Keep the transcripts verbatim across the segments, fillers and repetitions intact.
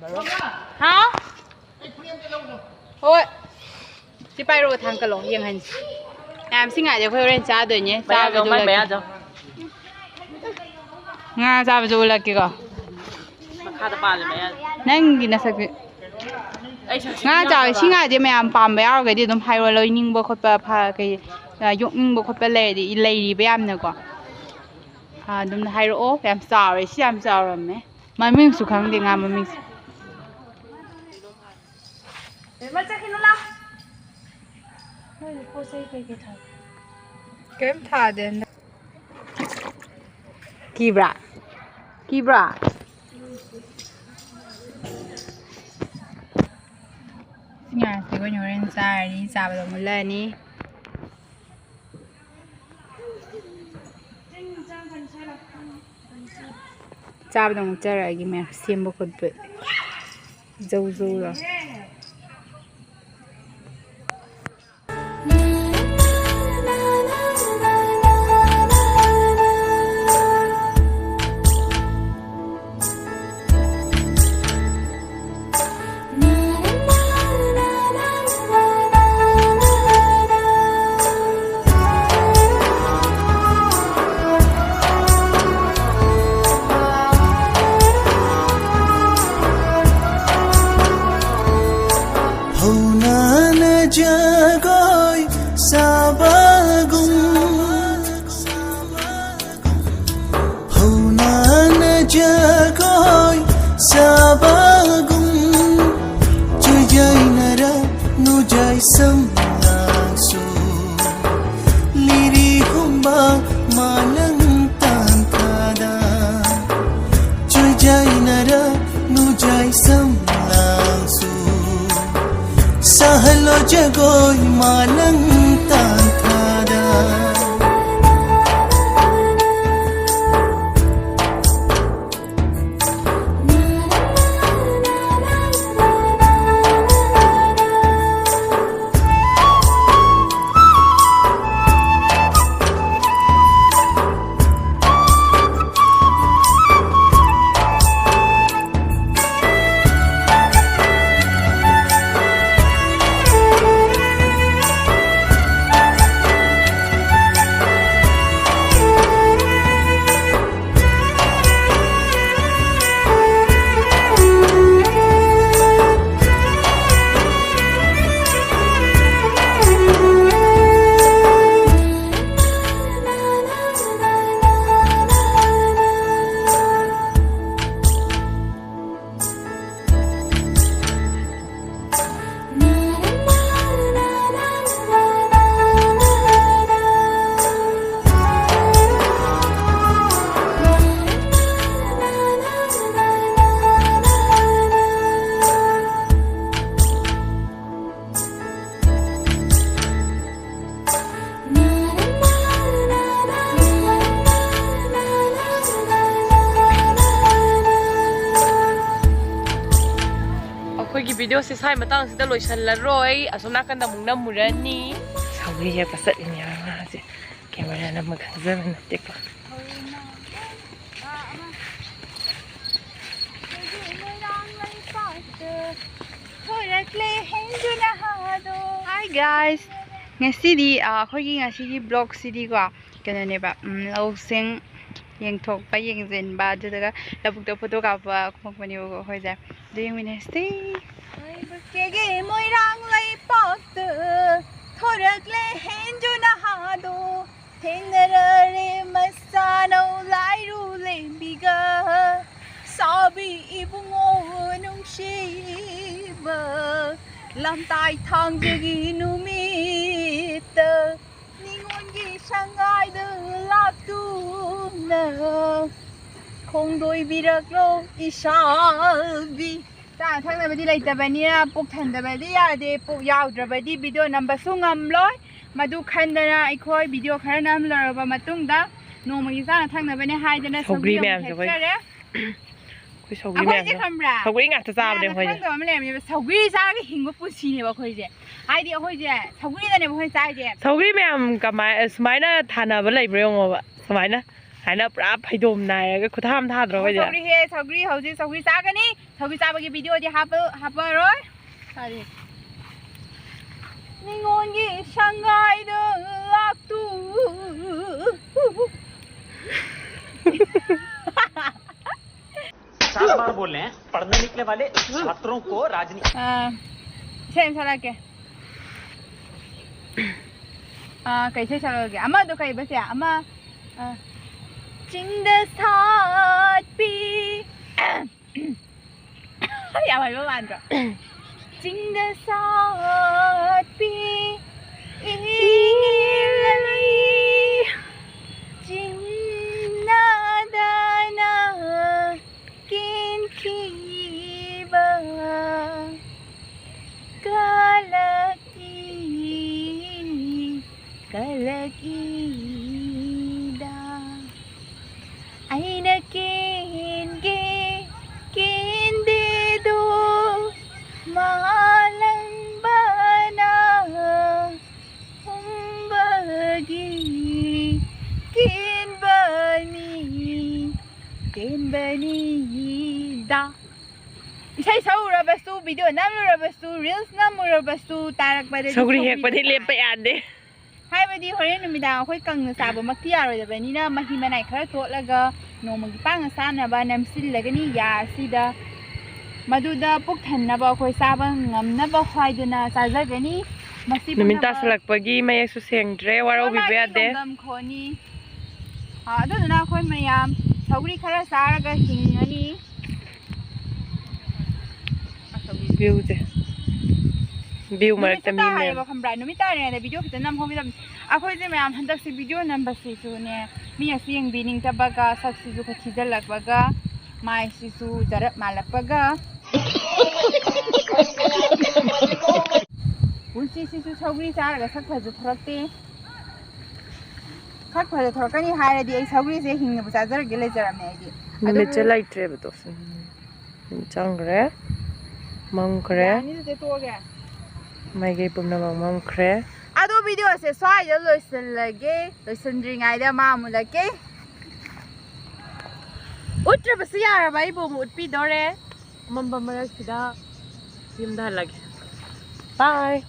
ꯍꯥꯎ꯫ ꯍꯣꯏ꯫ ꯁꯤ ꯄꯥꯏꯔꯛꯑꯣ, ꯊꯥꯡꯀꯠꯂꯣ, ꯌꯦꯡꯍꯟꯁꯤ꯫ ꯃꯌꯥꯝ ꯁꯤ ꯉꯥꯏꯗꯤ ꯑꯩꯈꯣꯏ ꯍꯣꯔꯦꯟ ꯆꯥꯗꯣꯏꯅꯦ꯫ ꯃꯌꯥꯗꯣ, ꯆꯥꯕꯗꯨ ꯃꯥꯏ ꯎꯠꯂꯛꯀꯦ꯫ ꯃꯌꯥꯗꯣ꯫ ꯉꯥ ꯆꯥꯕꯁꯨ ꯎꯠꯂꯛꯀꯦꯀꯣ꯫ ꯃꯈꯥꯗ ꯄꯥꯜꯂꯦ ꯃꯌꯥꯗꯣ꯫ ꯅꯪꯒꯤ ꯅꯁꯛꯇꯤ꯫ ꯑꯩ ꯁꯛꯁꯤ ꯉꯥ ꯆꯥꯕ, ꯁꯤ ꯉꯥꯁꯦ ꯃꯌꯥꯝ ꯄꯥꯝꯕ ꯌꯥꯎꯔꯒꯗꯤ ꯑꯗꯨꯝ ꯍꯥꯏꯔꯣ, ꯂꯣꯏꯅꯤꯡꯕ ꯈꯣꯠꯄ, ꯐ-, ꯀꯩ, ꯑ, ꯌꯣꯛꯅꯤꯡꯕ ꯈꯣꯠꯄ ꯂꯩꯔꯗꯤ, ꯂꯩꯔꯤꯕ ꯌꯥꯝꯅꯀꯣ꯫ ꯑ, ꯑꯗꯨꯝ ꯍꯥꯏꯔꯛꯑꯣ꯫ ꯌꯥꯝ ꯆꯥꯎꯔꯦ, ꯁꯤ ꯌꯥꯝ ꯆꯥꯎꯔꯝꯃꯦ꯫ ꯃꯃꯤꯡꯁꯨ ꯈꯪꯗꯦ ꯉꯥ ꯃꯃꯤꯡꯁꯦ꯫ ꯕꯦꯝꯃ, ꯆꯠꯈꯤꯅꯨ, ꯂꯥꯎ꯫ ꯅꯣꯏꯒꯤ ꯄꯣꯠ ꯆꯩ ꯀꯩꯀꯩ ꯊꯥꯒꯦ? ꯀꯩꯝ ꯊꯥꯗꯦ ꯍꯟꯗꯛ꯫ ꯀꯤꯕ꯭ꯔꯥ? ꯀꯤꯕ꯭ꯔꯥ? ꯁꯤ ꯉꯥꯁꯦ ꯑꯩꯈꯣꯏꯅ ꯍꯣꯔꯦꯟ ꯆꯥꯔꯅꯤ, ꯆꯥꯕꯗ ꯃꯨꯜꯂꯛꯑꯅꯤ꯫ ꯆꯥꯕꯗ ꯑꯃꯨꯛ ꯆꯠꯂꯛꯑꯒꯦ ꯃꯌꯥꯝ, ꯁꯦꯝꯕ ꯈꯣꯠꯄ꯫ ꯖꯧ ꯖꯧ ꯂꯥꯎ꯫ ꯍꯧꯅꯥꯅ ꯖꯒꯣꯏ ꯁꯥꯕꯒꯨꯝ, ꯍꯧꯅꯥꯅ ꯖꯒꯣꯏ ꯁꯥꯕꯒꯨꯝ, ꯆꯨꯖꯥꯏꯅꯔ ꯅꯨꯖꯥꯏ ꯁꯝꯂꯥꯡꯁꯨ, ꯂꯤꯔꯤ ꯍꯨꯝꯕ ꯃꯥꯂꯪ ꯇꯥꯟꯊꯥꯗ, ꯆꯨꯖꯥꯏꯅꯔ ꯅꯨꯖꯥꯏ ꯁꯝꯂꯥꯡꯁꯨ, ꯁꯍꯜꯂꯣ ꯖꯒꯣꯏ ꯃꯥꯂꯪ ꯇꯥꯟꯊꯥꯗ꯫ ꯑꯩꯈꯣꯏꯒꯤ ꯚꯤꯗꯤꯑꯣꯁꯦ ꯁ꯭ꯋꯥꯏ ꯃꯇꯥꯡꯁꯤꯗ ꯂꯣꯏꯁꯤꯜꯂꯔꯣꯏ, ꯑꯁꯣꯝ ꯅꯥꯀꯟꯗ ꯑꯃꯨꯛ ꯅꯝꯃꯨꯔꯅꯤ꯫ ꯁꯧꯒ꯭ꯔꯤ ꯍꯦꯛꯄ ꯆꯠꯂꯤꯅꯦ ꯃꯥꯁꯦ, ꯀꯦꯃꯦꯔꯥ ꯅꯝꯕ ꯈꯪꯖꯕ ꯅꯠꯇꯦꯀꯣ꯫ Hi guys, ꯉꯁꯤꯗꯤ ꯑ, ꯑꯩꯈꯣꯏꯒꯤ ꯉꯁꯤꯒꯤ ꯕ꯭ꯂꯣꯛꯁꯤꯗꯤꯀꯣ, ꯀꯩꯅꯣꯅꯦꯕ, ꯎꯝ, ꯂꯧꯁꯤꯡ ꯌꯦꯡꯊꯣꯛꯄ ꯌꯦꯡꯁꯤꯟꯕ, ꯑꯗꯨꯗꯨꯒ ꯂꯧꯕꯨꯛꯇ ꯐꯣꯇꯣ ꯀꯥꯞꯄ ꯀꯨꯝꯃꯛꯄꯅꯦꯕꯀꯣ ꯑꯩꯈꯣꯏꯁꯦ꯫ ꯑꯗꯨ ꯌꯦꯡꯃꯤꯟꯅꯁꯤ꯫ ꯀꯦꯒꯦ ꯃꯣꯏꯔꯥꯡ ꯂꯩꯄꯥꯛꯇ ꯊꯣꯔꯛꯂꯦ ꯍꯦꯟꯖꯨ ꯅꯍꯥꯗꯣ, ꯊꯦꯡꯅꯔꯔꯦ ꯃꯆꯥꯅꯧ ꯂꯥꯏꯔꯨ ꯂꯦꯝꯕꯤꯒ, ꯁꯥꯕꯤ ꯏꯕꯨꯡꯉꯣ ꯅꯨꯡꯁꯤꯕ, ꯂꯝꯇꯥꯏ ꯊꯥꯡꯖꯒꯤ ꯅꯨꯃꯤꯠꯇ ꯅꯤꯉꯣꯟꯒꯤ ꯁꯪꯒꯥꯏꯗ ꯂꯥꯛꯇꯨꯅ ꯈꯣꯡꯗꯣꯏꯕꯤꯔꯛꯂꯣ ꯏꯁꯥꯜꯕꯤ꯫ ꯆꯥꯅ ꯊꯛꯅꯕꯗꯤ ꯂꯩꯇꯕꯅꯤꯅ ꯄꯨꯛ ꯊꯟꯗꯕꯗꯤ ꯌꯥꯗꯦ꯫ ꯄꯨꯛ ꯌꯥꯎꯗ꯭ꯔꯕꯗꯤ ꯚꯤꯗꯤꯑꯣ ꯅꯝꯕꯁꯨ ꯉꯝꯂꯣꯏ꯫ ꯃꯗꯨ ꯈꯟꯗꯅ ꯑꯩꯈꯣꯏ ꯚꯤꯗꯤꯑꯣ ꯈꯔ ꯅꯝꯂꯨꯔꯕ ꯃꯇꯨꯡꯗ ꯅꯣꯡꯃꯒꯤ ꯆꯥꯅ ꯊꯛꯅꯕꯅꯦ ꯍꯥꯏꯗꯅ ꯁꯧꯒ꯭ꯔꯤ ꯁꯧꯒ꯭ꯔꯤ ꯑꯃ ꯃꯌꯥꯝꯁꯦ ꯑꯩꯈꯣꯏ ꯍꯦꯛꯆꯔꯦ꯫ ꯑꯩꯈꯣꯏ ꯁꯧꯒ꯭ꯔꯤ ꯑꯩꯈꯣꯏꯁꯦ ꯃꯌꯥꯝꯁꯦ ꯈꯪꯕ꯭ꯔꯥ? ꯁꯧꯒ꯭ꯔꯤ ꯉꯥꯛꯇ ꯆꯥꯕꯅꯦ ꯃꯌꯥꯝꯅ ꯑꯩꯈꯣꯏꯁꯦ꯫ ꯈꯪꯗꯕ ꯑꯃ ꯂꯩꯔꯝꯃꯦꯕ꯫ ꯁꯧꯒ꯭ꯔꯤ ꯆꯥꯔꯒ ꯍꯤꯡꯕ ꯄꯨꯟꯁꯤꯅꯦꯕ ꯑꯩꯈꯣꯏꯁꯦ꯫ ꯍꯥꯏꯗꯤ ꯑꯩꯈꯣꯏꯁꯦ ꯁꯧꯒ꯭ꯔꯤꯗꯅꯦꯕ ꯑꯩꯈꯣꯏꯅ ꯆꯥꯏꯁꯦ꯫ ꯁꯧꯒ꯭ꯔꯤ ꯃꯌꯥꯝ ꯀꯃꯥꯏ-, ꯁꯨꯃꯥꯏꯅ ꯊꯥꯅꯕ ꯂꯩꯕ꯭ꯔꯥ ꯌꯦꯡꯉꯣꯕ꯫ ꯁꯨꯃꯥꯏꯅ, ꯁꯨꯃꯥꯏꯅ ꯄꯨꯔꯥ ꯐꯩꯗꯣꯝ ꯅꯥꯏꯔꯒ ꯈꯨꯊꯥ ꯑꯃ ꯊꯥꯗ꯭ꯔꯣ ꯑꯩꯈꯣꯏꯁꯦ? ꯁꯧꯒ꯭ꯔꯤ ꯍꯦ, ꯁꯧꯒ꯭ꯔꯤ ꯍꯧꯖꯤꯛ ꯁꯧꯒ꯭ꯔꯤ ꯆꯥꯒꯅꯤ꯫ ꯁꯧꯒ꯭ꯔꯤ ꯆꯥꯕꯒꯤ ꯚꯤꯗꯤꯑꯣꯗꯤ ꯍꯥꯞꯄ-, ꯍꯥꯞꯄꯔꯣꯏ꯫ ꯀꯔꯤ? ꯅꯤꯉꯣꯟꯒꯤ ꯁꯪꯒꯥꯏꯗ ꯂꯥꯛꯇꯨ꯫ चार बार बोल रहे हैं, पढ़ने निकले वाले छात्रों को राजनीति। ꯑꯥ, ꯏꯁꯩ ꯑꯃ ꯁꯛꯂꯛꯀꯦ꯫ ꯑꯥ, ꯀꯩ ꯏꯁꯩ ꯁꯛꯂꯛꯑꯒꯦ? ꯑꯃꯗꯣ ꯀꯩꯕ ꯁꯦ? ꯑꯃ, ꯑꯥ, ꯆꯤꯡꯗ ꯁꯥꯠꯄꯤ꯫ ꯌꯥꯝ ꯍꯩꯕ ꯃꯥꯟꯗ꯭ꯔꯣ? ꯆꯤꯡꯗ ꯁꯥꯠꯄꯤ ꯏꯪꯂꯤ ꯆꯤꯡꯅꯗꯅ ꯀꯦꯟꯈꯤꯕ ꯀꯂꯛꯏ, ꯀꯂꯛꯏꯗ꯫ ꯑꯩꯅ ꯀꯦꯟꯒꯦ ꯀꯦꯟꯗꯦꯗꯣ, ꯏꯁꯩ ꯁꯛꯎꯔꯕꯁꯨ, ꯚꯤꯗꯤꯑꯣ ꯅꯝꯂꯨꯔꯕꯁꯨ, ꯔꯤꯜꯁ ꯅꯝꯃꯨꯔꯕꯁꯨ, ꯇꯥꯔꯛꯄꯗꯗꯤ ꯁꯧꯒ꯭ꯔꯤ ꯁꯧꯒ꯭ꯔꯤ ꯍꯦꯛꯄꯗꯤ ꯍꯦꯛꯄ ꯂꯦꯞꯄ ꯌꯥꯗꯦ꯫ ꯍꯥꯏꯕꯗꯤ ꯍꯣꯔꯦꯟ ꯅꯨꯃꯤꯗꯥꯡ ꯑꯩꯈꯣꯏ ꯀꯪꯅ ꯆꯥꯕꯃꯛꯇꯤ ꯌꯥꯔꯣꯏꯗꯕꯅꯤꯅ, ꯃꯍꯤ ꯃꯅꯥꯏ ꯈꯔ ꯇꯣꯠꯂꯒ ꯅꯣꯡꯃꯒꯤ ꯄꯥꯡꯅ ꯆꯥꯅꯕ ꯅꯝꯁꯤꯜꯂꯒꯅꯤ ꯌꯥ ꯑꯁꯤꯗ꯫ ꯃꯗꯨꯗ ꯄꯨꯛ ꯊꯟꯅꯕ ꯑꯩꯈꯣꯏ ꯆꯥꯕ ꯉꯝꯅꯕ ꯍꯥꯏꯗꯨꯅ ꯆꯥꯖꯒꯅꯤ꯫ ꯃꯁꯤ ꯅꯨꯃꯤꯠ ꯄꯨꯝꯅꯃꯛ ꯇꯥꯁꯤꯜꯂꯛꯄꯒꯤ ꯃꯌꯦꯛꯁꯨ ꯁꯦꯡꯗ꯭ꯔꯦ, ꯋꯥꯔꯧꯕꯤꯕ ꯃꯥꯒꯤ ꯌꯥꯗꯦ꯫ ꯅꯣꯡꯗꯝꯈꯣꯅꯤ꯫ ꯑꯥ, ꯑꯗꯨꯗꯨꯅ ꯑꯩꯈꯣꯏ ꯃꯌꯥꯝ ꯁꯧꯒ꯭ꯔꯤ ꯈꯔ ꯆꯥꯔꯒ ꯍꯤꯡꯉꯅꯤ꯫ ꯚ꯭ꯌꯨꯁꯦ, ꯚ꯭ꯌꯨ ꯃꯔꯛꯇ ꯅꯨꯃꯤꯠꯁꯨ ꯃꯤ ꯃꯌꯥꯝ꯫ ꯇꯥꯔꯦꯕ, ꯈꯪꯕ꯭ꯔꯥ? ꯅꯨꯃꯤꯠ ꯇꯥꯔꯤꯉꯩꯗ ꯚꯤꯗꯤꯑꯣ ꯈꯤꯇ ꯅꯝꯍꯧꯒꯗꯕꯅꯤ꯫ ꯑꯩꯈꯣꯏꯁꯦ ꯃꯌꯥꯝ ꯍꯟꯗꯛꯁꯦ ꯚꯤꯗꯤꯑꯣ ꯅꯝꯕꯁꯤꯁꯨꯅꯦ, ꯃꯤꯅꯁꯨ ꯌꯦꯡꯕꯤꯅꯤꯡꯗꯕꯒ, ꯁꯛꯁꯤꯁꯨ ꯈꯔ ꯊꯤꯖꯤꯜꯂꯛꯄꯒ, ꯃꯥꯏꯁꯤꯁꯨ ꯖꯔꯞ ꯃꯥꯜꯂꯛꯄꯒ꯫ ꯄꯨꯟꯁꯤꯁꯤꯁꯨ ꯁꯧꯒ꯭ꯔꯤ ꯆꯥꯔꯒ ꯁꯛ ꯐꯖꯊꯣꯔꯛꯇꯦ꯫ ꯁꯛ ꯐꯖꯊꯣꯔꯛꯀꯅꯤ ꯍꯥꯏꯔꯗꯤ ꯑꯩ ꯁꯧꯒ꯭ꯔꯤꯁꯦ ꯍꯤꯡꯅꯕ ꯆꯥꯖꯔꯒꯦ ꯂꯩꯖꯔꯕꯅꯦ ꯑꯩꯗꯤ꯫ ꯅꯨꯃꯤꯠꯁꯦ ꯑꯗꯨꯕꯨ ꯂꯩꯇ꯭ꯔꯦꯕꯗꯣ꯫ ꯎꯝ, ꯆꯪꯈ꯭ꯔꯦ, ꯃꯝꯈ꯭ꯔꯦ꯫ ꯌꯥꯅꯤ, ꯑꯗꯨꯗꯤ ꯇꯣꯛꯑꯒꯦ꯫ ꯃꯥꯏꯀꯩ ꯄꯨꯝꯅꯃꯛ ꯃꯝꯈ꯭ꯔꯦ꯫ ꯑꯗꯣ ꯚꯤꯗꯤꯑꯣꯁꯦ ꯁ꯭ꯋꯥꯏꯗ ꯂꯣꯏꯁꯤꯜꯂꯒꯦ꯫ ꯂꯣꯏꯁꯤꯟꯗ꯭ꯔꯤꯉꯩꯗ ꯃꯥ ꯑꯃꯨꯛꯂꯛꯀꯦ꯫ ꯎꯠꯇ꯭ꯔꯕꯁꯨ ꯌꯥꯔꯕ ꯑꯩꯕꯨ ꯑꯃꯨꯛ ꯎꯠꯄꯤꯗꯣꯔꯦ꯫ ꯑꯃꯝꯕ ꯃꯔꯛꯁꯤꯗ ꯌꯨꯝꯗ ꯍꯜꯂꯒꯦ꯫ ꯕꯥꯏ꯫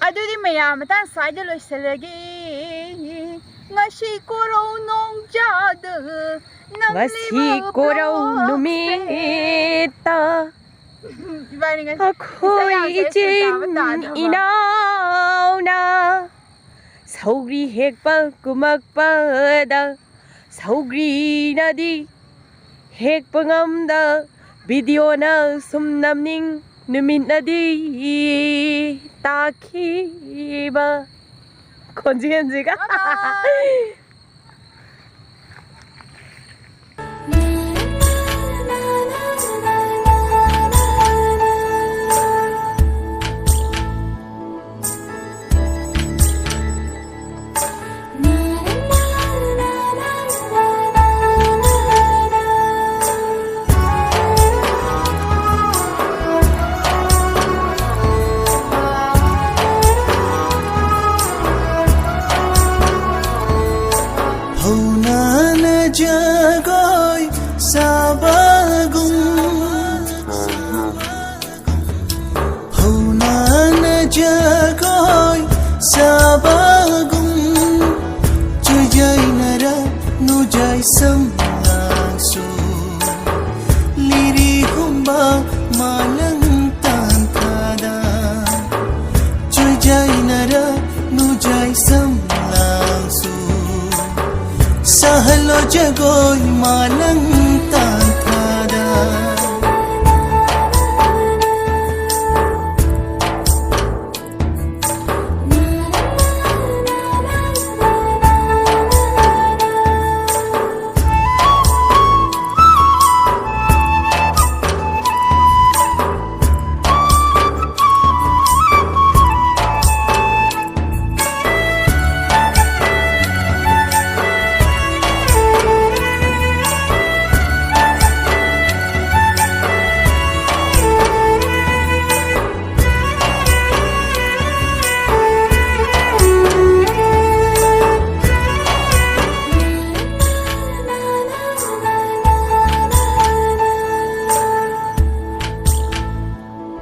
ꯑꯗꯨꯗꯤ ꯃꯌꯥꯝ ꯃꯇꯥꯡ ꯁ꯭ꯋꯥꯏꯗ ꯂꯣꯏꯁꯤꯜꯂꯒꯦ꯫ ꯉꯁꯤ ꯀꯣꯔꯧ ꯅꯣꯡꯖꯥꯗ ꯉꯁꯤ ꯅꯝꯂꯤꯕ ꯀꯣꯔꯧ ꯀ꯭ꯔꯣꯛꯁꯦ꯫ ꯅꯨꯃꯤꯠꯇ ꯏꯕꯥꯅꯤ ꯉꯁꯤ ꯑꯩꯈꯣꯏ ꯏꯁꯩ ꯌꯥꯝ ꯁꯛꯑꯦ, ꯏꯆꯤꯟ ꯇꯥꯕ ꯇꯥꯗꯕ꯫ ꯏꯅꯥꯎꯅ ꯁꯧꯒ꯭ꯔꯤ ꯍꯦꯛꯄ ꯀꯨꯝꯃꯛꯄꯗ ꯁꯧꯒ꯭ꯔꯤꯅꯗꯤ ꯍꯦꯛꯄ ꯉꯝꯗ, ꯚꯤꯗꯤꯑꯣꯅ ꯁꯨꯝ ꯅꯝꯅꯤꯡ, ꯅꯨꯃꯤꯠꯅꯗꯤ ꯇꯥꯈꯤꯕ ꯈꯣꯟꯖꯦꯜꯁꯤꯒ꯫ ꯀꯣꯏꯃ ꯅꯪ